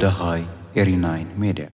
ደሃይ ኤሪ ናይን ሜድያ።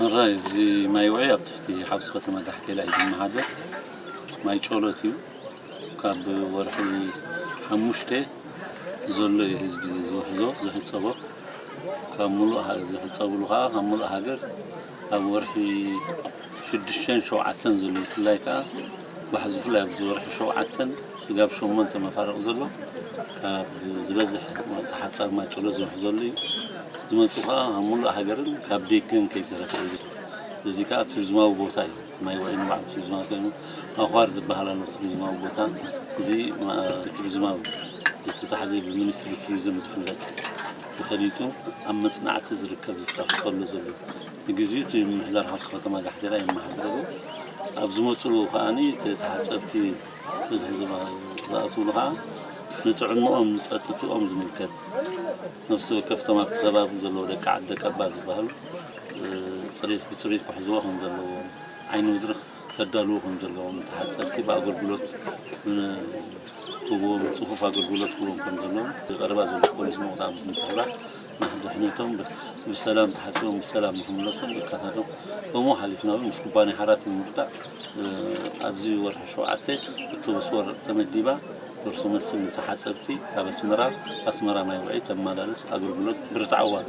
ሕራይ፣ እዚ ማይ ውዒ ኣብ ትሕቲ ሓውሲ ከተማ ጋሕቴላ እዩ ዝመሓደር። ማይ ጨሎት እዩ። ካብ ወርሒ ሓሙሽተ ዘሎ እዩ ህዝቢ ዝውሕዞ፣ ዝሕጸቦ። ካብ ሙሉእ ሃ-፣ ዝሕጸብሉ ከኣ ካብ ሙሉእ ሃገር ኣብ ወርሒ ሽዱሽተን ሸውዓተን ዘሎ፣ ብፍላይ ከኣ ባሕዚ፣ ብፍላይ ኣብዚ ወርሒ ሸውዓተን ስጋብ ሸሞንተ መፋርቕ ዘሎ ካብ ዝበዝሕ ተሓጻቢ ማይ ጨሎት ዝውሕዘሉ እዩ። ዝመጹ ከኣ ካብ ሙሉእ ሃገርን ካብ ደገን ከይተረፈ እዩ። እዚ ከኣ ቱሪዝማዊ ቦታ እዩ። እቲ ማይ ውዒ ንባዕሉ ቱሪዝማዊ ኮይኑ፣ ኣዃር ዝበሃል ኣሎ ቱሪዝማዊ ቦታ። እዚ ማ-፣ ቱሪዝማዊ ዝተታሕዘ ብሚኒስትሪ ቱሪዝም ዝፍለጥ፣ ተፈሊጡ ኣብ መጽናዕቲ ዝርከብ ዝጻፈፈሉ ዘሎ። ንግዚኡ እቲ ምምሕዳር ሓውሲ ከተማ ጋሕቴላ የመሓድረሉ። ኣብ ዝመጽሉ ከኣኒ እቲ ተሓጸብቲ ብዝሒ ዝባ-፣ ዝኣትውሉ ከኣ ንጥዕንኦም ንጸጥትኦም ዝምልከት ነፍሲ ወከፍቶም ኣብቲ ከባቢ ዘለዉ ደቂ ዓዲ ደቀባ ዝበሃሉ፣ እ፣ ጽሬት ብጽሬት ክሕዝዎ ከም ዘለዎም፣ ዓይኒ ምድሪ ከዳልዉ ከም ዘለዎም፣ ተሓጸብቲ ብኣገልግሎት ን-፣ ክህብዎም፣ ጽፉፍ ኣገልግሎት ክህብዎም ከም ዘለዎም፣ ቀረባ ዘሎ ፖሊስ ምቕዳም ምትሕብባር፣ ንድሕነቶም ብ-፣ ብሰላም ተሓጺቦም ብሰላም ንኽምለሱን ይከታተሉ። ከምኡ ሓሊፍና እውን ምስ ኩባንያ ሓራት ንምርዳእ፣ እ፣ ኣብዚ ወርሒ ሸውዓተ እተወስ ወርሒ ተመዲባ፣ ደርሶ መልሲ ንተሓጸብቲ ካብ ኣስመራ፣ ኣስመራ ማይ ውዒ ተመላልስ ኣገልግሎት ብርትዓዊ ዋጋ፣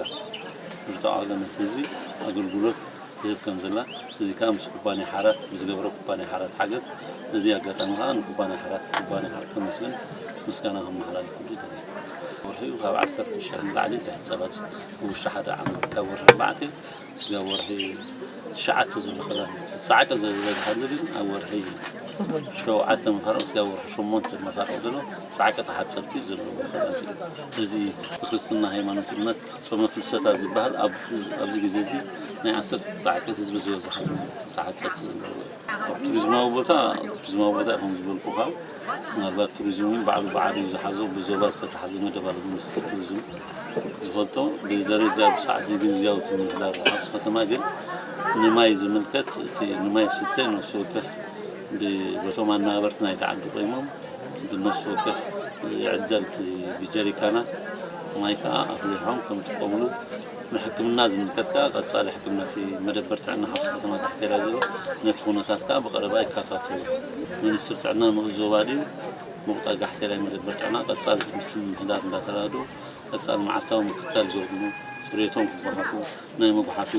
ብርትዓዊ ዋጋ ነቲ ህዝቢ ኣገልግሎት ትህብ ከም ዘላ፣ እዚ ከኣ ምስ ኩባንያ ሓራት፣ ብዝገብሮ ኩባንያ ሓራት ሓገዝ፣ በዚ ኣጋጣሚ ከኣ ንኩባንያ ሓራት፣ ኩባንያ ሓራት ከመስግን ምስጋና ከመሓላልፈሉ ይደሊ። ወርሒ ካብ ዓሰርተ ሺሕ ንላዕሊ ዝሕጸብ፣ ኣብ ውሽጢ ሓደ ዓመት ካብ ወርሒ ኣርባዕተ ስጋብ ወርሒ ትሽዓተ ዘሎ ከባቢ፣ እቲ ጻዕቂ ዝበዝሓሉ ግን ኣብ ወርሒ ሸውዓተ መፋርቕ ስጋብ ወርሒ ሸሞንተ መፋርቕ ዘሎ ጻዕቂ ተሓጸብቲ ዘለዎ ከባቢ እዩ። እዚ ብክርስትና ሃይማኖት እምነት ጾመ ፍልሰታ ዝበሃል ኣብ-፣ ኣብዚ ግዜ እዚ ናይ ዓሰርተ ጻዕቂ ህዝቢ ዝበዝሓሉ እዩ። ሓፀርቲ ዘለዉ ኣብ ቱሪዝማዊ ቦታ ቱሪዝማዊ ቦታ ከም ዝበልኩኻ ምናልባት ቱሪዝም እውን ባዕሉ ባዕሉ እዩ ዝሓዞ ብዞባ ዝተተሓዘ መደብ ኣሎ ሚኒስትሪ ቱሪዝም ዝፈልጦ ብደረጃ ብሰዓት ግዝያዊ ምምሕዳር ሓምስ ከተማ ግን ንማይ ዝምልከት እቲ ንማይ ስተ ነፍሲ ወከፍ ብቶም ኣናበርቲ ናይቲ ዓዲ ቆይሞም ብነፍሲ ወከፍ ይዕደል ብጀሪካናት ማይ ከዓ ኣፍሊሖም ከም ዝጥቀምሉ ንሕክምና ዝምልከት ከዓ ቀፃሊ ሕክምና እቲ መደበር ጥዕና ሓምስ ከተማ ጋሕቴራ ዘሎ ነቲ ኩነታት ከዓ ብቀረባ ይከታተሉ። ሚኒስትር ጥዕና ንኡስ ዞባ ድዩ ምቁጣ ጋሕቴራ መደበር ጥዕና ቀፃሊ ትምህርቲ ምምሕዳር እንዳተራዱ ቀፃሊ መዓልታዊ ምክትታል ይገብርሉ፣ ፅሬቶም ክጓሓፉ ናይ መጉሓፊ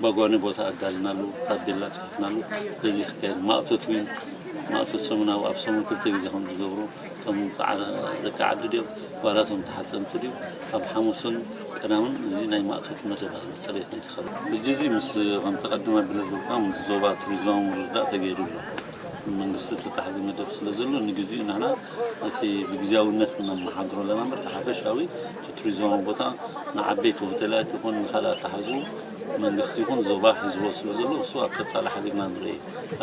ባጓኒ ቦታ ኣዳሊናሉ፣ ታቤላ ፅሒፍናሉ፣ በዚ ክካየድ ማእቶት እውን ማእቶት ሰሙናዊ ኣብ ሰሙን ክልተ ግዜ ከም ዝገብሩ እቶም ከዓ ደቂ ዓዲ ድዮም ጓላቶም ተሓፀምቲ ድዩ ኣብ ሓሙስን ቀዳምን እዚ ናይ ማእቶት መደብ ኣሎ ፅሬት ናይ ተኸለ ሕጂ እዚ ምስ ከምቲ ቀድም ኣቢለ ዝበልካ ምስ ዞባ ቱሪዝማዊ ምርድዳእ ተገይሩ ኣሎ መንግስቲ ተታሕዚ መደብ ስለ ዘሎ ንግዚኡ ንሕና እቲ ብግዜያውነት ነመሓድሮ ኣለና እምበር እቲ ሓፈሻዊ እቲ ቱሪዝማዊ ቦታ ንዓበይቲ ሆቴላት ይኹን ንካልእ ኣተሓዝቡ መንግስቲ ይኹን ዞባ ሒዝዎ ስለ ዘሎ እሱ ኣብ ቀፃሊ ሓቢርና ንርኢ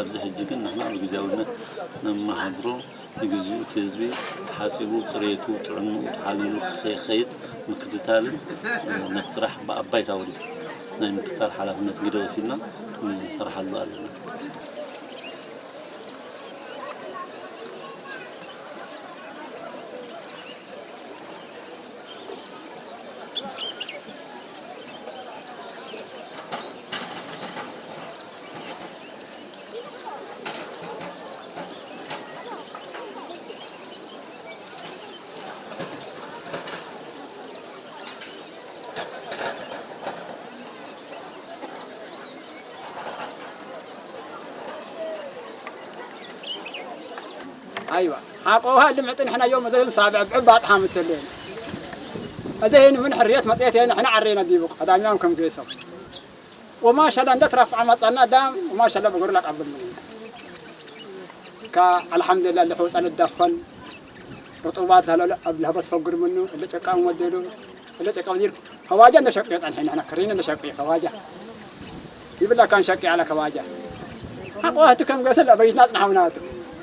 ኣብዚ ሕጂ ግን ንሕና ብግዜያውነት ነመሓድሮ ንግዚኡ እቲ ህዝቢ ሓፂቡ ፅሬቱ ጥዕንኡ ተሓሊሉ ከይኸይድ ምክትታልን ነቲ ስራሕ ብኣባይቲ ኣወዲኡ ናይ ምክትታል ሓላፍነት ግደ ወሲድና ንሰርሓሉ ኣለና። ኣይዋ ሓቆ ውሃ ልምዕጥን ሕና ዮም እዘዮም ሳብዕ ብዕባ ኣፅሓ ምትልን እዘይን ምን ሕርየት መፅየት የን ሕና ዓሬና ዲቡ ቀዳሚያም ከም ገይሶም ወማሻላ እንዳትራፍዓ ማጻና ዳም ወማሻላ በገሩ ላቃብል ካ አልሐምዱሊላህ ለሐውፃ ልዳኸን ርጡባት ላለ ኣብ ለህበት ፈጉር ምኑ እለ ጨቃ ወደሉ እለ ጨቃ ወዲር ከዋጃ እንደሸቅ የጻን ሐና ሐና ከሪነ እንደሸቅ ከዋጃ ይብላ ካን ሸቅ ያለ ከዋጃ አቆ ህት ከም ገሰል አበይትና ጽናውናት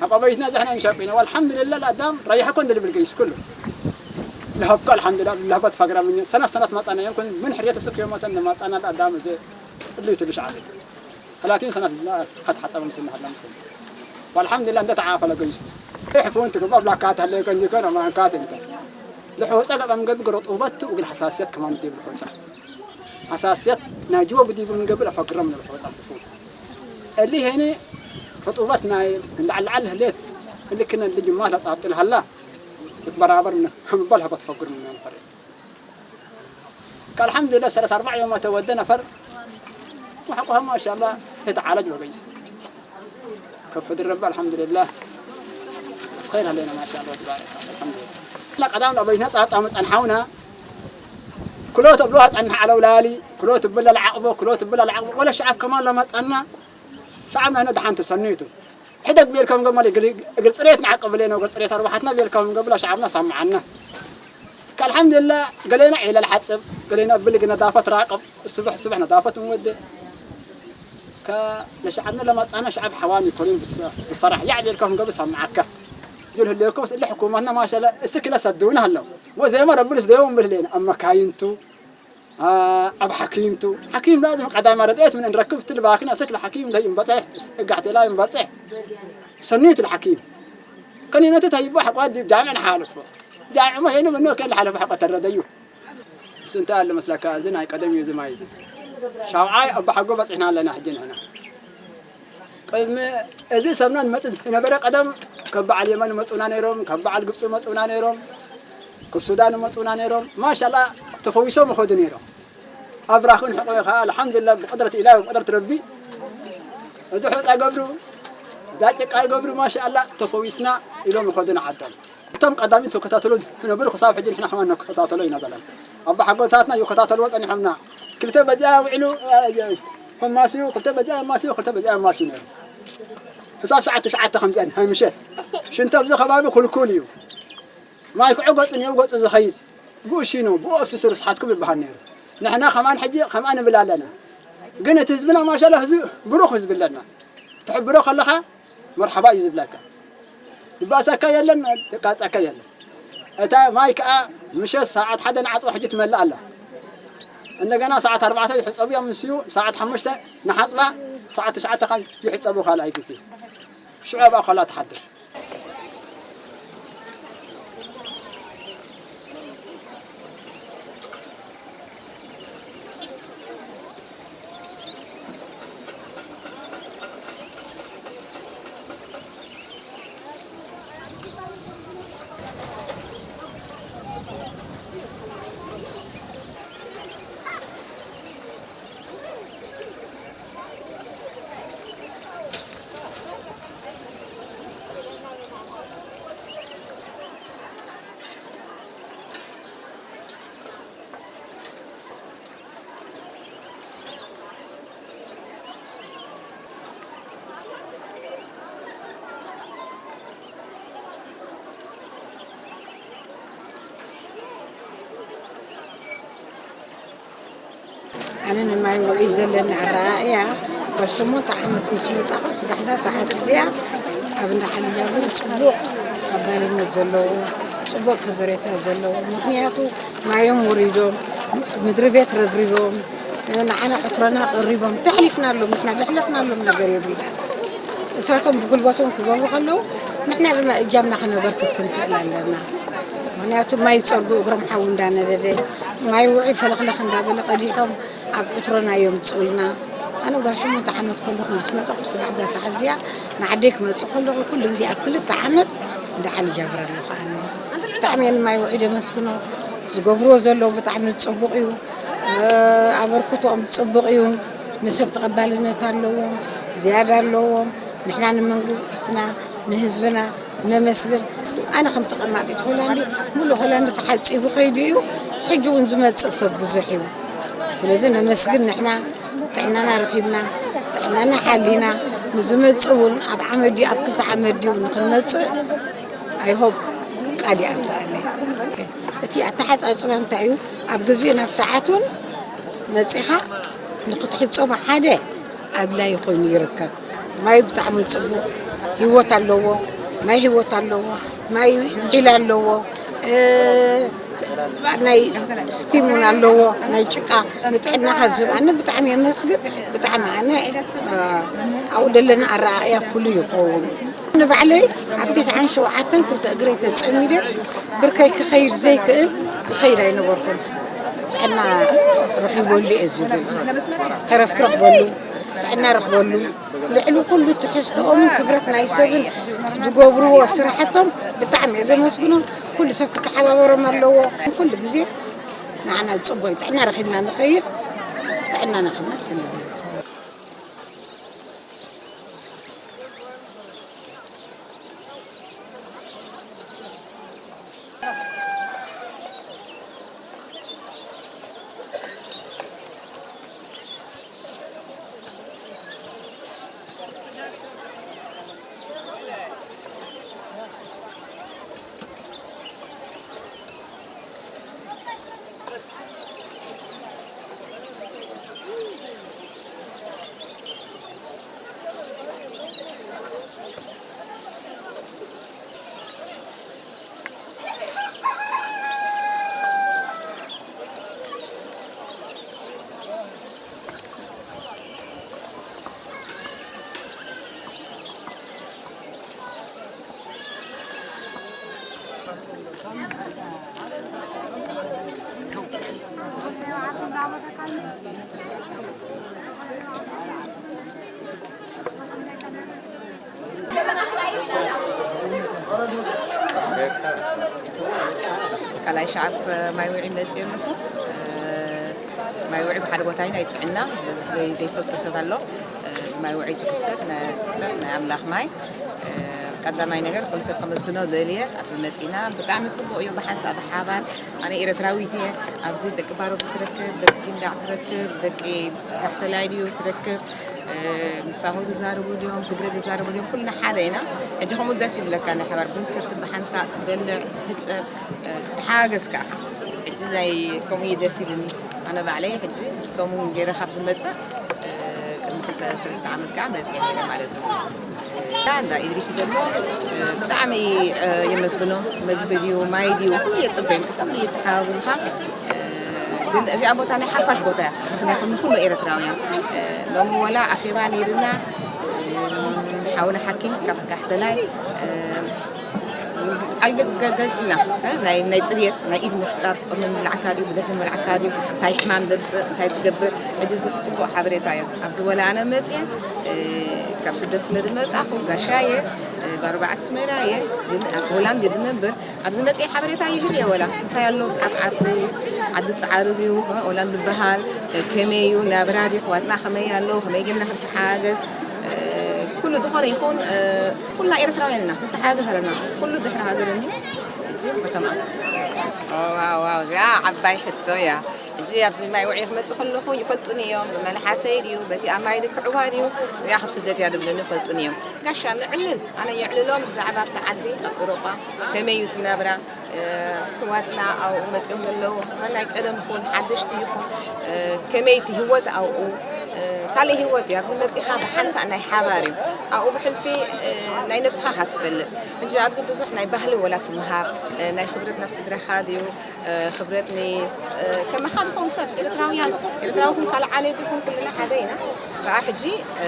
አቆ አበይትና ዘሕና እንሸቅ ነው አልሐምዱሊላህ ለአዳም ረይሐኮ እንደልብል ገይስ ኩሉ ለሀብኮ አልሐምዱሊላህ ለህበት ፈግራ ምን ሰናት ሰናት ማጻና የምኩን ምን ሕርየት ስክ የሞተን ማጻና ለአዳም ዘ اللي تبش عليه ثلاثين سنة لا حد حتى مسلم حد مسلم والحمد لله انت تعافى لقيست يحفون تقبل بلا كات هل يكون يكون ما كات انت لحوصة قبل من قبل قرط وبت وقل حساسيات كمان دي بالحوصة حساسيات ناجوا بدي من قبل أفكر من الحوصة تفوت اللي هنا خطوبتنا عند على العل هليت اللي كنا اللي جمال صعبت لهلا برابر من هم بالها بتفكر من الفرق الحمد لله ثلاث أربع يوم تودى نفر وحقها ما شاء الله يتعالج وبيس كف الرب الحمد لله خير علينا ما شاء الله تبارك الله الحمد لله لا قدام لو بينا تعطى مصنحونا كلوت بلوها صنح على ولالي كلوت بلا العقبه كلوت بلا العقبه ولا شعب كمان لما صنع شعبنا هنا دحان تسنيته ሕደግ ቤልካም ገማል እግል እግል ጽሬት ንዓቀብ ለና እግል ጽሬት ኣርባሓትና ቤልካም ገብላ ሸዓብና ሰማዓና ካልሐምዱላ ገሌና ዒለ ልሓጽብ ገሌና ብልግ ነዳፈት ራቅብ ስብሕ ስብሕ ነዳፈት እንወደ ለሸዓብና ለማጻና ሸዓብ ሓዋን ይኮንን ብሰራሕ ያዕ ቤልካም ገብ ሰማዓካ ዝብል ህልየኩም ስለ ሕኩማትና ማሻላ እስክ ለሰድውና ኣለዉ ወዘማ ረብል ስደዮም ብልሌና ኣብ መካይንቱ ኣብ ሓኪምቱ ሓኪም ላዝም ቀዳማ ረድኤት ምን እንረክብ ትልባክን ኣስክ ለሓኪም ለይንበፅሕ እጋሕቴላ ይንበፅሕ ሰኒት ለሓኪም ከኒነቱ ተይቦ ሓቋ ዲብ ጃምዕ ንሓልፎ ጃምዕ መሄኑ ምኖ ከ ለሓለፎ ሓቋ ተረደዩ እሱ እንታይ ኣለ መስለካ እዚ ናይ ቀደም እዩ ዝማይ እዚ ሻውዓይ ኣባሓጎ በፂሕና ኣለና ሕጂ ንሕና ቅድሚ እዚ ሰብና ንመጽእ ዝነበረ ቀደም ካብ በዓል የመን መጹና ነይሮም፣ ካብ በዓል ግብጺ መጹና ነይሮም፣ ካብ ሱዳን መጹና ነይሮም። ማሻላ ተፈዊሶም ይኸዱ ነይሮም። ኣብራኽን ሕቆ ከዓ ኣልሓምዱሊላህ ብቅድረት ኢላሂ ብቅድረት ረቢ እዚ ሑፃ ገብሩ እዛ ጭቃ ገብሩ ማሻላ ተፈዊስና ኢሎም ይኸዱ ንዓዶም። እቶም ቀዳሚት ተከታተሎ ዝነበሩ ክሳብ ሕጂ ንሕና ከማን ንከታተሎ ኢና ዘለና። ኣባ ሓጎታትና ይከታተልዎ ጸኒሖምና። ክልተ በዚኣ ውዕሉ ኣማስዩ፣ ክልተ በዚኣ ኣማስዩ፣ ክልተ በዚኣ ኣማስዩ ነይሩ። ክሳብ ሰዓት ትሽዓተ ከምዚኣን ናይ ምሸት ሽንቶ ኣብዚ ከባቢ ክልኩል እዩ። ማይ ክዑ ገጹ ንየው ገጹ ዝኸይድ ብኡ ሽኑ ብኡ ኣብስሱ ርስሓትኩም ይበሃል ነይሩ። ንሕና ከማን ሕጂ ከምኣ ንብል ኣለና። ግን እቲ ህዝብና ማሻላ ህዝቢ ብሩኽ ህዝቢ ኣለና። ትሕብሮ ከለኻ መርሓባ እዩ ዝብለካ። ድባሰካ የለን፣ ድቃጸካ የለን። እታ ማይ ከዓ ምሸት ሰዓት ሓደ ንዓጽባ ሕጂ ትመልእ ኣላ። እንደገና ሰዓት ኣርባዕተ ይሕጸቡ እዮም፣ ምስዩ ሰዓት ሓሙሽተ ንሓጽባ፣ ሰዓት ትሽዓተ ኸዓ ይሕጸቡ ካልኣይ ግዜ። ሽዑ ኣብኣ ኮላ ትሓድር። ኣነ ንማይ ውዑይ ዘለኒ ኣረኣእያ፣ ጓል ሸሞንተ ዓመት ምስ መጻኹ፣ ስጋሕዛ ሰዓት እዚኣ ኣብ እንዳ ዓሊ ጃብር ጽቡቕ ኣባልነት ዘለዎ፣ ጽቡቕ ከበሬታ ዘለዎ፣ ምኽንያቱ ማዮም ውሪዶም፣ ምድሪ ቤት ረብሪቦም፣ ንዓና ዕትሮና ቀሪቦም፣ ተሕሊፍናሎም፣ ንሕና ዘሕለፍናሎም ነገር የብልና። እሳቶም ብጉልበቶም ክገብሩ ከለዉ፣ ንሕና ድማ እጃምና ከነበርክት ክንክእል ኣለና። ምኽንያቱ ማይ ይጸርጉ እግሮም ሓዊ እንዳነደደ፣ ማይ ውዑይ ፈለኽለኽ እንዳበለ ቀዲሖም ኣብ ዕትሮና የምጽኡልና። ኣነ ጓል ሸሞንተ ዓመት ከለኹ ምስ መጻኹ፣ ስጋዕ እዛ ሰዓት እዚኣ ንዓደይ ክመጽእ ከለኹ፣ ኩሉ ግዜ ኣብ ክልተ ዓመት እንዳ ዓሊ ጃብር ኣለኹ ኣነ። ብጣዕሚ እየ ንማይ ውዑይ ደመስግኖ። ዝገብርዎ ዘለዉ ብጣዕሚ ጽቡቕ እዩ። እ፣ ኣበርክቶኦም ጽቡቕ እዩ። ንሰብ ተቐባልነት ኣለዎም፣ ዝያዳ ኣለዎም። ንሕና ንመንግስትና፣ ንህዝብና ነመስግን። ኣነ ከም ተቐማጢት ሆላንድ፣ ሙሉእ ሆላንድ ተሓጺቡ ከይዱ እዩ። ሕጂ እውን ዝመጽእ ሰብ ብዙሕ እዩ። ስለዚ ነመስግን። ንሕና ጥዕናና ረኺብና፣ ጥዕናና ሓሊና፣ ንዝመጽእ እውን ኣብ ዓመት ድዩ፣ ኣብ ክልተ ዓመት ድዩ ንኽንመጽእ፣ I hope ቃል ይኣቱ ኣነ። እቲ ኣተሓጻጽባ እንታይ እዩ? ኣብ ግዜኡን ኣብ ሰዓቱን መጺኻ ንኽትሕጸቦ ሓደ ኣድላዪ ኮይኑ ይርከብ። ማይ ብጣዕሚ ጽቡቕ ህይወት ኣለዎ። ማይ ህይወት ኣለዎ። ማይ ዒላ ኣለዎ። እ፣ ናይ ስቲም እውን ኣለዎ። ናይ ጭቃ ንጥዕናኻ ዝህብ። ኣነ ብጣዕሚ የመስግን። ብጣዕሚ ኣነ፣ እ፣ ኣብኡ ዘለና ኣረኣእያ ፍሉይ ይኸውን። ንባዕለይ ኣብ ተስዓን ሸውዓተን ክልተ እግረይ ተጸሚደ ብርከይ ክኸይድ ዘይክእል ይኸይድ ኣይነበርኩን። ጥዕና ረኺበሉ እየ ዝብል። ዕረፍቲ ረኽበሉ፣ ጥዕና ረኽበሉ። ልዕሊ ኩሉ ትሕዝትኦምን ክብረት ናይ ሰብን ዝገብርዎ ስራሕቶም ብጣዕሚ እየ ዘመስግኖም። ኩሉ ሰብ ክተሓባበሮም ኣለዎ። ኩሉ ግዜ ንዓና ዝጽቡቕ እዩ። ጥዕና ረኺብና ንኸይድ፣ ጥዕናና ከማን ይሕልው። ካልኣይ ሸዓብ ማይ ውዒ መፅእ ኣለኹ። ማይ ውዒ ብሓደ ቦታ እዩ ናይ ጥዕና፣ በዚ ዘይፈልጦ ሰብ ኣሎ። ማይ ውዒ ትሕሰብ ናይ ትሕፀብ ናይ ኣምላኽ ማይ። ቀዳማይ ነገር ኩሉ ሰብ ከመስግኖ ደልየ ኣብዚ መፂና። ብጣዕሚ ፅቡቕ እዩ። ብሓንሳእ ብሓባር ኣነ ኤረትራዊት እየ። ኣብዚ ደቂ ባሮት ትረክብ፣ ደቂ ጊንዳዕ ትረክብ፣ ደቂ ጋሕተላይ ድዩ ትረክብ፣ ምሳሆ ዝዛረቡ ድዮም፣ ትግረ ዝዛረቡ ድዮም፣ ኩልና ሓደ ኢና። ሕጂ ከምኡ ደስ ይብለካ፣ ናይ ሓባር ቡን ትሰቲ፣ ብሓንሳእ ትበልዕ፣ ትሕጸብ፣ ትተሓጋገዝ ከኣ። ሕጂ ናይ ከምኡ እዩ ደስ ይብልኒ። ኣነ ባዕለይ ሕጂ ሰሙን ገይረ ካብ ዝመጽእ ቅድሚ ክልተ ሰለስተ ዓመት ከዓ መፅየ ነይረ ማለት እዩ። እንዳ ኢድሪስ ደሞ ብጣዕሚ የመስግኖ። ምግቢ ድዩ ማይ ድዩ ኩሉ የፅበን፣ ኩሉ የተሓጋግዙኻ። ግን እዚኣ ቦታ ናይ ሓፋሽ ቦታ እያ። ምክንያቱ ንኩሉ ኤርትራውያን ሎሚ ወላ ኣኼባ ነይርና። ሓውና ሓኪም ካብ ጋሕተላይ ቃል ገ- ገ- ገልጽና፣ እ፣ ናይ ናይ ጽርየት ናይ ኢድ ምሕጻብ ቅድሚ ምብላዕካ ድዩ ብድሕሪ ምብላዕካ ድዩ እንታይ ሕማም ዘምጽእ እንታይ ትገብር። እዚ እዚ ጽቡቕ ሓበሬታ እዩ። ኣብዚ ወላ ኣነ መጽየ፣ እ፣ ካብ ስደት ስለ ዝመጻኹ ጋሻየ፣ እ፣ ባርባዕት ስመራየ፣ ግን ኣብ ሆላንድ ድነብር ኣብዚ መጽየ ሓበሬታ ይህብ እየ። ወላ እንታይ ኣሎ ኣብ ዓዲ ዓዲ ጻዕሪ ድዩ፣ እ፣ ሆላንድ ዝበሃል፣ እ፣ ከመይ እዩ ናብራ ድዩ ኣሕዋትና ከመይ ኣሎ ከመይ ጌርና ክንተሓጋገዝ፣ እ፣ ኩሉ ዝኾነ ይኹን፣ እ፣ ኩልና ኤርትራውያን ኢና፣ ንተሓጋገዝ ኣለና። ኩሉ ድሕሪ ሃገር እንድዩ። ሕጂ ብኸምኣ። ኦ፣ ዋው፣ ዋው፣ እዚኣ ዓባይ ሕቶ እያ። ሕጂ ኣብዚ ማይ ውዒ ክመጽእ ከለኹ ይፈልጡኒ እዮም። መለሓሰይ ድዩ፣ በቲ ኣብ ማይ ልክዕዋ ድዩ፣ እዚኣ ካብ ስደት እያ ዝብሉኒ ይፈልጡኒ እዮም። ጋሻ ንዕልል፣ ኣነ የዕልሎም ብዛዕባ ኣብቲ ዓዲ፣ ኣብ ኤውሮጳ ከመይ እዩ እቲ ናብራ፣ እ፣ ኣሕዋትና ኣብኡ መጺኦም ዘለዉ፣ ናይ ቀደም ይኹን ሓደሽቲ ይኹን፣ እ፣ ከመይ እቲ ህይወት ኣብኡ፣ እ፣ ካልእ ህይወት እዩ። ኣብዚ መጺኻ ብሓንሳእ ናይ ሓባር እዩ። ኣብኡ ብሕልፊ፣ እ፣ ናይ ነብስኻ ኢኻ ትፈልጥ። እንጂ ኣብዚ ብዙሕ ናይ ባህሊ ወላ ትምሃር፣ እ፣ ናይ ክብረት ናብ ስድራኻ ድዩ፣ እ፣ ክብረት ን-፣ እ፣ ከማኻ ዝኾኑ ሰብ ኤርትራውያን፣ ኤርትራዊ ይኹን ካልእ ዓሌት ይኹን ኩልና ሓደ ኢና። ብኣ ሕጂ፣ እ፣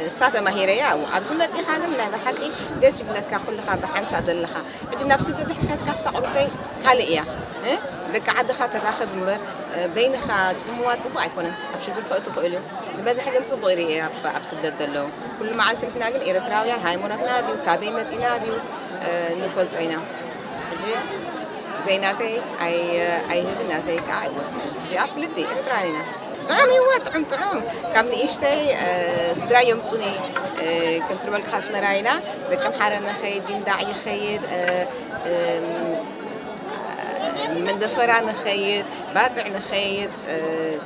እሳ ተማሂረ እያ ኣብኡ። ኣብዚ መጺኻ ግን ናይ ብሓቂ ደስ ይብለካ ኩልኻ ብሓንሳእ ዘለኻ። ሕጂ ናብ ስደት ድሕሪ ከድካ እሳ ቁርተይ ካልእ እያ። እ? ደቂ ዓድኻ ተራኽብ እምበር፣ እ፣ በይንኻ ጽምዋ ጽቡቕ ኣይኮነን። ኣብ ሽግር ከእቱ ይኽእል እዩ። ዝበዝሕ ግን ጽቡቕ ይርኢ እየ ኣብ፣ ኣብ ስደት ዘለዉ። ኩሉ መዓልቲ ንሕና ግን ኤርትራውያን ሃይማኖትና ድዩ፣ ካበይ መጺና ድዩ፣ እ፣ ንፈልጦ ኢና። ሕጂ ዘይናተይ ኣይ-፣ ኣይህብን፣ ናተይ ከኣ ኣይወስድን። እዚኣ ፍልጥቲ ኤርትራውያን ኢና። ጥዑም ህይወት፣ ጥዑም፣ ጥዑም። ካብ ንእሽተይ፣ እ፣ ስድራ የምጹኒ፣ እ፣ ከምቲ ዝበልኩኻ ኣስመራ ኢና፣ ደቂ ኣምሓረ ንኸይድ፣ ጊንዳዕ ይኸይድ፣ እ፣ እ፣ መንደፈራ ንኸይድ፣ ባጽዕ ንኸይድ፣ እ፣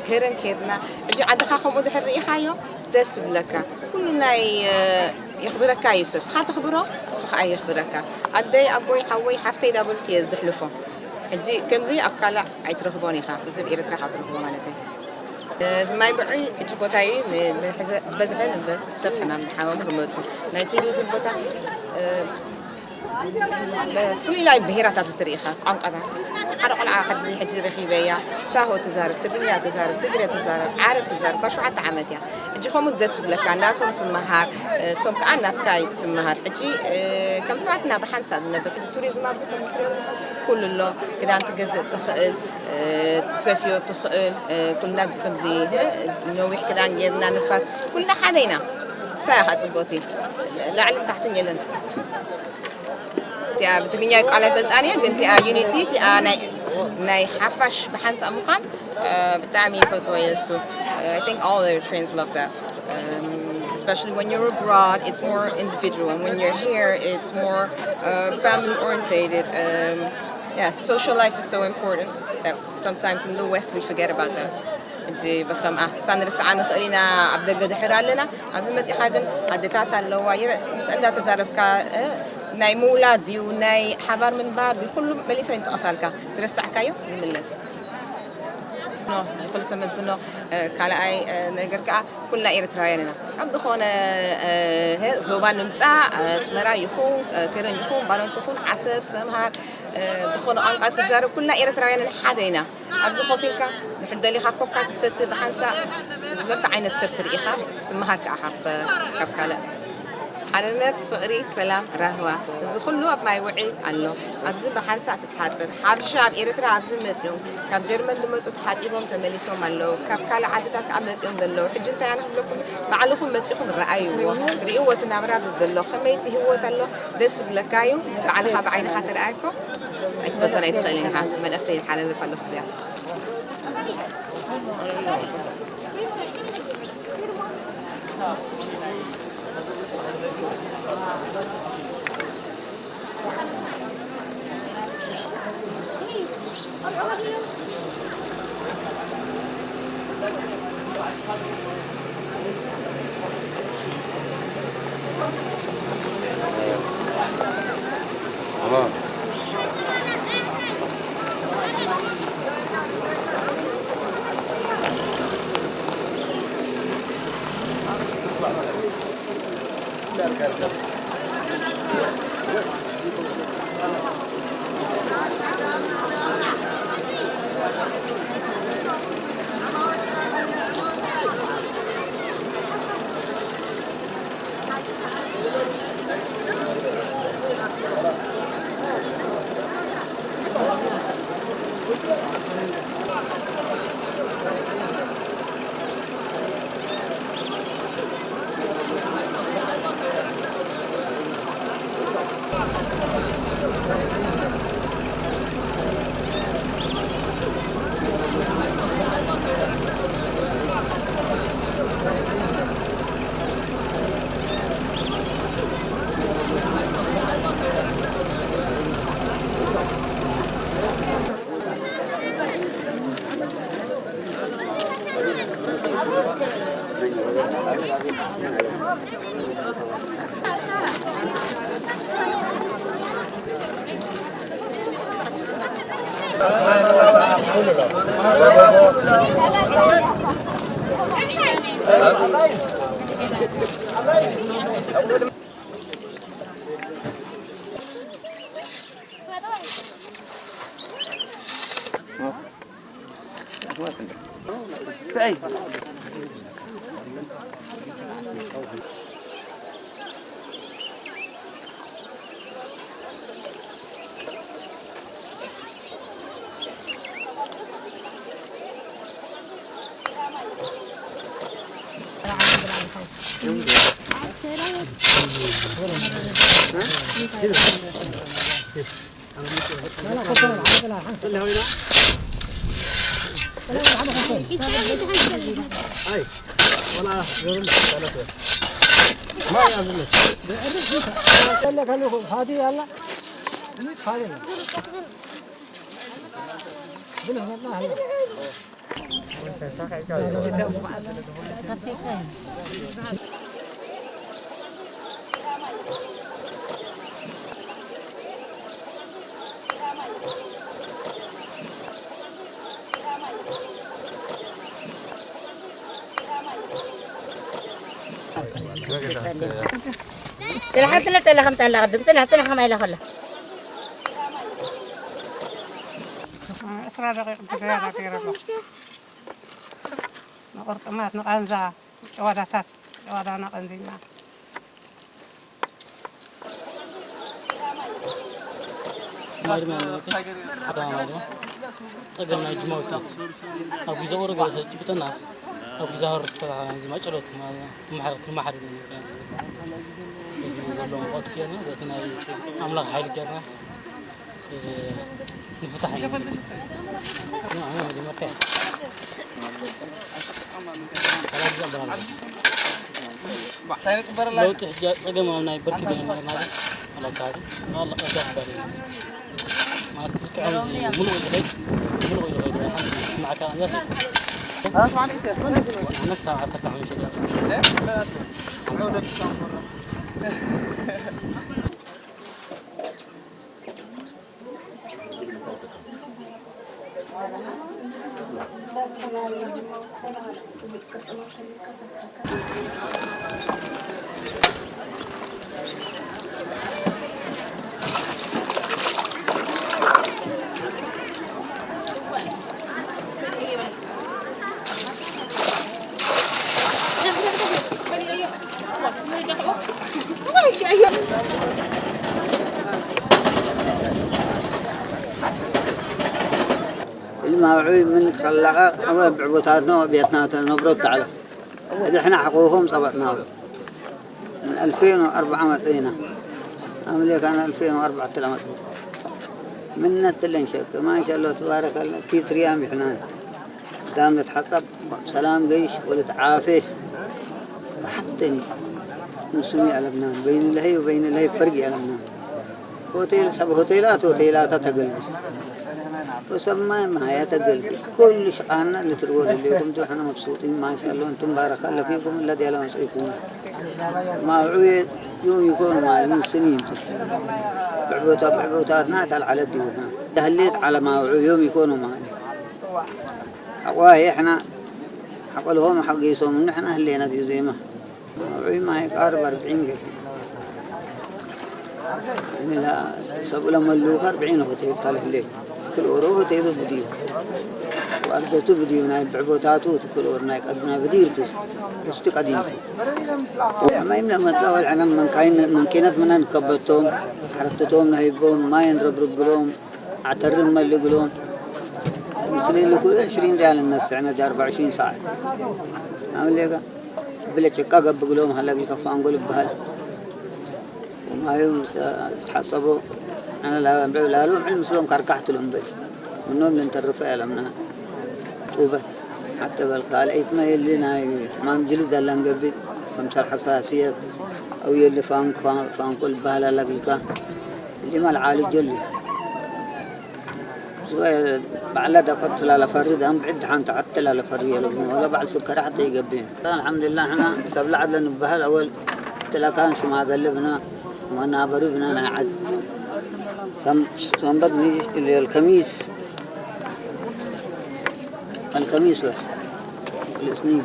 ከረን ከድና። ሕጂ ዓድኻ ከምኡ ድሕር ርኢኻዮ፣ ደስ ይብለካ። ኩሉ ናይ፣ እ፣ የኽብረካ እዩ ሰብ። ንስኻ ተኽብሮ፣ ንሱ ኸኣ የኽብረካ። ኣደይ፣ ኣቦይ፣ ሓወይ፣ ሓፍተይ ዳበልኩ እየ ዝድሕልፎ። ሕጂ ከምዚ ኣብ ካልእ ኣይትረኽቦን ኢኻ። እዚ ኣብ ኤርትራ ኢኻ ትረኽቦ ማለት እዩ። እዚ ማይ ብዕይ ሕጂ ቦታ እዩ። ን-፣ ብሕዘ-፣ ብበዝሒ ንበ-፣ ሰብ ሕማም ዝሓመሙ ዝመፁ። ናይ ቱሪዝም ቦታ፣ እ፣ ብፍሉይ ናይ ብሄራት ኣብዚ ትርኢ ኢኻ። ቋንቋታት። ሓደ ቆልዓ ኣብዚ ሕጂ ረኺበያ። ሳሆ ትዛረብ፣ ትግርኛ ትዛረብ፣ ትግረ ትዛረብ፣ ዓረብ ትዛረብ። ካብ ሸውዓተ ዓመት እያ። ሕጂ ከምኡ ደስ ይብለካ። ናቶም ትመሃር፣ እ፣ ሶም ከዓ ናትካ ትመሃር። ሕጂ፣ እ፣ ከም ኣሕዋትና ብሓንሳብ ንነብር። ሕጂ ቱሪዝም ኣብዚ ኩሉ ኣሎ። ክዳን ትገዝእ ትኽእል፣ እ፣ ትሰፍዮ ትኽእል፣ እ፣ ኩልና ከምዚ፣ እ፣ ነዊሕ ክዳን ጌርና ንፋስ፣ ኩልና ሓደ ኢና። ንሳ ኢኻ ጽብቕቲ። ላዕልን ታሕትን የለን። እቲኣ ብትግርኛ ቃል ኣይፈልጣን እየ፣ ግን እቲኣ ዩኒቲ፣ እቲኣ ናይ፣ ናይ ሓፋሽ ብሓንሳእ ምዃን፣ እ፣ ብጣዕሚ ይፈትዎ እየ እሱ። I think all Eritreans love that. Um, especially when you're abroad, it's more individual, and when you're here, it's more, uh, family orientated. Um, yeah, social life is so important that sometimes in the West we forget about that. ሕጂ ብኸምኣ እሳ ንርስዓ ንኽእል ኢና፣ ኣብ ደገ ድሕር ኣለና። ኣብዚ መጺኻ ግን ኣደታት ኣለዋ፣ ይረ-፣ ምስ እንዳተዛረብካ፣ እ፣ ናይ ምውላድ ድዩ ናይ ሓባር ምንባር ድዩ ኩሉ መሊሰ ይንጠቐሳልካ፣ ትረሳዕካዮ ይምለስ። ኖ፣ ንኹሉ ሰብ መስግኖ። እ፣ ካልኣይ፣ እ፣ ነገር ከኣ ኩልና ኤርትራውያን ኢና። ካብ ዝኾነ፣ እ፣ ዞባ ንምጻእ፣ እ፣ ኣስመራ ይኹን፣ እ፣ ከረን ይኹን፣ ባረንቱ ይኹን፣ ዓሰብ፣ ሰምሃር፣ እ፣ ዝኾነ ቋንቋ ትዛረብ፣ ኩልና ኤርትራውያን ሓደ ኢና። ኣብዚ ኮፍ ኢልካ ድሕር ደሊኻ ኮካ ትሰቲ ብሓንሳእ በብዓይነት ሰብ ትርኢ ኢኻ፣ ትመሃር ከኣ ካብ፣ ካብ ካልእ። ሓርነት፣ ፍቕሪ፣ ሰላም፣ ራህዋ፣ እዚ ኩሉ ኣብ ማይ ውዒ ኣሎ። ኣብዚ ብሓንሳእ ትትሓጸብ። ሓበሻ ኣብ ኤርትራ ኣብዚ መጺኦም፣ ካብ ጀርመን ዝመጹ ተሓጺቦም ተመሊሶም ኣለዉ። ካብ ካልእ ዓድታት ከኣ መጺኦም ዘለዉ። ሕጂ እንታይ ኣነ ክብለኩም፣ ባዕልኹም መጺኹም ረኣይዎ። ርእይዎ እቲ ናብራ ኣብዚ ዘሎ። ከመይ እቲ ህይወት ኣሎ፣ ደስ ይብለካ እዩ። ባዕልኻ ብዓይንኻ ተረኣየኮ ኣይትፈልጦን ኣይትኽእልን ኢኻ። መልእኽተይ ይሓላልፍ ኣለኹ እዚኣ። ጽናሕ፣ ጽናሕ፣ ጽናሕ፣ ከም ጻላ ቅድም፣ ጽናሕ፣ ጽናሕ፣ ከማይ ኢላ ከላ። ዕስራ ደቂቕ ብዝያዳ ገይረ ኣለኹ። ንቁርጥማት፣ ንቃንዛ፣ ጨዋዳታት፣ ጨዋዳና ቀንዚና። ማይ ድማ ይነበረ፣ ኣታ ማይ ድማ ጸገም ናይ ጅማውቲ ኣብ ግዜ ቁሪ ገለ ሰብ ጭብጠና፣ ኣብ ግዜ ሃሩር ፈታሕና፣ እዚ ማጨሎት፣ ማ-፣ ንመሓር-፣ ንመሓር ዘሎ ሙቐት ጌርና፣ በቲ ናይ ኣምላኽ ሓይሊ ጌርና፣ እዚ ንፍታሕ ኢና። ማ-፣ ማ-፣ መጀመርታ ለውጢ ሕጂ ጸገም ኣብ ናይ ብርኪ ዲና ነርና፣ ኣላ ካሪ፣ ኣላ ቀዳስ ባሪ። ማስ ልክዕ ከምዚ ሙሉእ ኢሉ ኸይድ፣ ሙሉእ ኢሉ ኸይድ፣ ሓንቲ ስማዕካ ኣንዛት። ኣስማዕ፣ ንእሽተይ፣ ኣስማዕ፣ ንእሽተይ። ዓመት ክሳብ ዓሰርተ ሓሙሽተ ደቂቕ። ኢልማውዒ ምን ከላቐ ኣብ ብዕቦታትና ተነብሮ ተዓለ። ሕድሕና ሓቆኹም ጸበጥናው። من ألفين وأربعة መጽኢና። ኣምሌካ ን ألفين وأربعة ለመጽኡ። ምነት ትልን ሸክ። ማሻአላህ ተባረከላህ። ኪትሪያም ይሕናን። ዳም ንትሓጸብ፣ ሰላም ገይሽ ወልትዓፌ። ብሓተኒ ንሱም ኣለብና። በይንለሀይ ወበይንለሀይ ፈርግ ኣለብና። ሆቴል፣ ሰብ ሆቴላት፣ ሆቴላታ ተገልግል። ወሰብ ማይ ማያ ተገልግል። ኩሉ ሽቃና ልትርወ ለለኩም ቱ ሕነ መብሱጢን ማሻአላህ። እንቱም ባረከላህ ፊኩም፣ ለዲያለ መጽኢኩም። ማውዑ ዮም ይኮኑ ማለት ምን ስኒን። ብዕቦታ፣ ብዕቦታትና ታልዓለት ዲውና። ዳህሌት ዓለ ማውዑ ዮም ይኮኑ ማለት። ሓቋ ይሕና ሓቆልሆም ሓቂሶም ንሕና ህሌና ዲዩ ዜማ። ማውዑ ማይ ቃር በርብዒን ገፊ። ንላ ሰብ ለመሉ ከርብዒን ሆቴል ካልህሌ ክልኦሮ ሆቴሉ ብድዩ ወርደቱ ብድዩ ናይ ብዕቦታቱ ትክልኦር ናይ ቀድና ብድዩ ርትስ ርስቲ ቀዲምቱ ማይም ለመጣ ወልዕና መንካይን መንኪነት ምናን ከበቶም ዓረትቶም ነሂቦም ማይን ረብርግሎም ዓተርን መልግሎም ምስሌ ልኩ ዕሽሪን ሪያል እነስዕነት ኣርባ ዕሽሪን ሰዓት ኣምሌጋ ብለ ጭቃ ገብግሎም ሃለግል ከፋንጎል ይበሃል። ማዩ ዝተሓጸቦ ኣነ ላሉ ዕል ምስሎም ካርካሕ ትሉ እምበል ምኖም ልንተርፈ ያለምና ጡበት ሓተ በል ካልአይትማ የሊ ናይ ሕማም ጅልድ ኣላን ገብእ ከምሰል ሓሳስየት ኣው የሊ ፋንኮ ልበሃል ኣላግልካ እሊማ ልዓሊ ጀሉ ባዕላ ደቀት ትላለፈሪ ዳም ብዕድ ሓንቲ ዓት ትላለፈሪ የለብን ወላ ባዕል ስከራ ሓተ ይገብን። ኣልሓምዱሊላህ ሕና ሰብ ላዕለ ንበሃል ኣወል ትለካን ሽማገለ ብና መናበሪ ብና ናይ ዓድ ሰንበት ልከሚስ الخميس والاثنين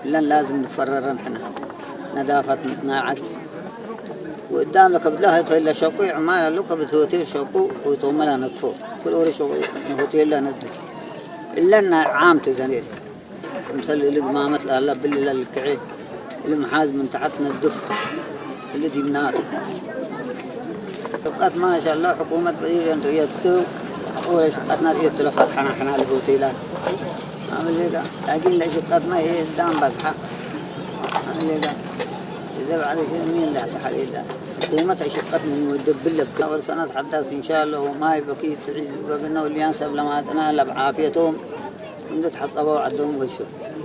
لن لازم نفرر نحن نظافة ناعد وقدام لك بدلها تلا شقي عمال لك بتوتير شقو وتوملا نطفو كل أوري شقو نهوتيلا ندو إلا أن عام تزنيت مثل اللي ما مثل الله بالله للكعي اللي محاز من تحت ندف اللي دي منار شقات ما شاء الله حكومة بديل ريادته أول شقاتنا ريادته لفتحنا حنا الهوتيلات عامل لك لكن لا شقات ما هي دام بزحة عامل لك إذا بعد شيء مين لا تحليل لا حكومة شقات من مدبلة بكبر سنة حدث إن شاء الله وما يبكي تعيد وقلنا واللي ينسب لما أتنا لا بعافيتهم እንደ ተሓጸበው ዓዶም ገሹ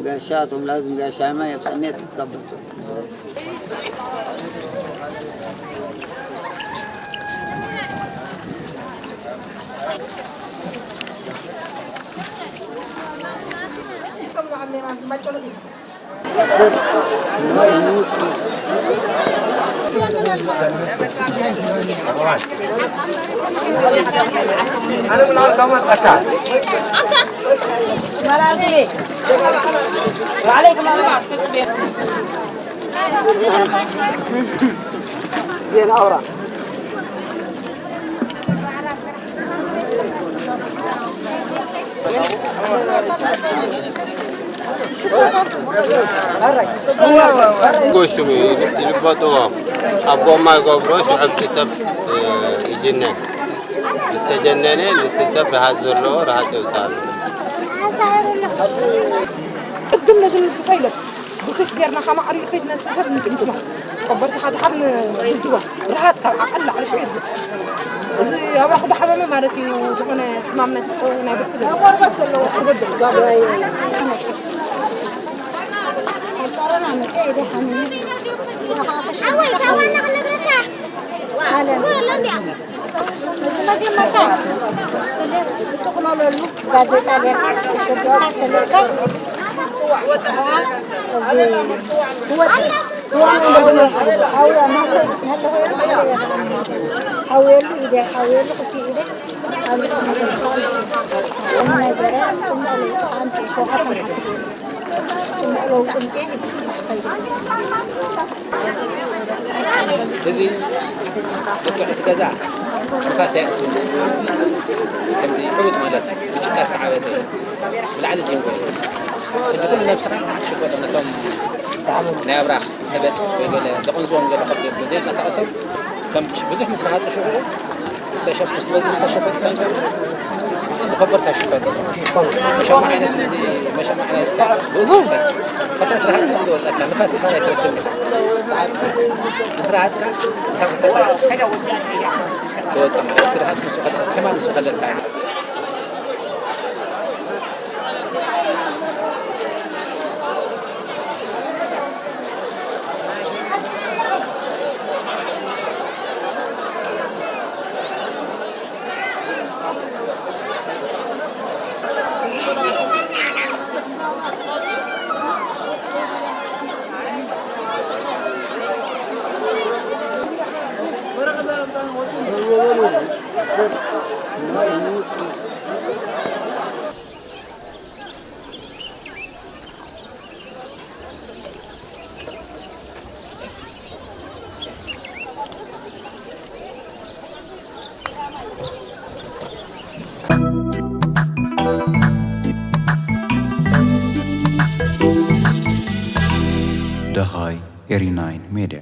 ጋሻቶም ላዝም ጋሻማ የብሰኔት ትቀበል ዜና ኣውራ ጎሹም ይልበጥዎ ኣብ ጎማ ይገብሮ ሽዑ እቲ ሰብ ይጅነን ዝተጀነነ ነቲ ሰብ ርሃፅ ዘለዎ ርሃፅ የውፅኣሉ። ቅድም ነዚ ንፍቶ ኢለን ብክሽ ጌርና ከማዕሪ ኸይድ ነንተ ሰብ ንጥምጥማ ቀበርትኻ ድሓር ንድዋ ርሃፅ ካብ ዓቐል ላዕሊ ሽዑ ይርግፅ። እዚ ኣብራኹ ዝሓመመ ማለት እዩ ዝኾነ ሕማም ናይ ናይ ብርኪ ቆርበት ዘለዎ ቁርበት ዘለዎ ኣንጻረና መጸ ኢደ ሓሚኒ ያኻ ተሽታ ኣለን እዚ መጀመርታ ዝጥቕመለሉ ጋዜጣ ጌርካ ተሸቢካ ሸለካ እዚ ክወፅእ ሓውየሉ ኢደ ሓውየሉ ክልቲ ኢደ ኣብ ነገረ ፅሙቕ ለውጢ ኣምፅእ ሸውዓተ መዓልቲ ገይሩ ፅሙቕ ለውጢ ኣምፅእ ሕጂ ፅባሕ ከይዱ እዚ ልክዕ እቲ ገዛ ንፋስ ኣይኣቱን። ከምዚ ዕውጥ ማለት እዩ። ብጭቃ ዝተዓበጠ እዩ። ብላዕሊ ዝንጎ እዩ። ሕጂ ኩሉ ነብስኻ ትሽጎጦ ነቶም ናይ ኣብራኽ ሕበጥ ወይ ገለ ዘቐንዝዎም ዘሎ ከብዲ ዘይንቀሳቐሶም ከም ብዙሕ ምስ ረሃጹ ሽዑ ዝተሸፍ ምስ በዚ ዝተሸፈት እንታይ ይገብሩ? ብኸበርታ ሽፈን። መሸማ ዓይነት ነዚ መሸማ ዓይነት ስታ ብእቱ ስታ። ፈታ ስራሃት ዝወጸካ ንፋስ ንፋስ ኣይትረክብን ኢኻ። ምስ ረሃጽካ ክሳብ ክልተ ሰዓት ትወጽእ ማለት ትርሃጽ ምስ ከደ ከማን ምስ ከደልካ ደሃይ ኤሪ ናይን ሜድያ።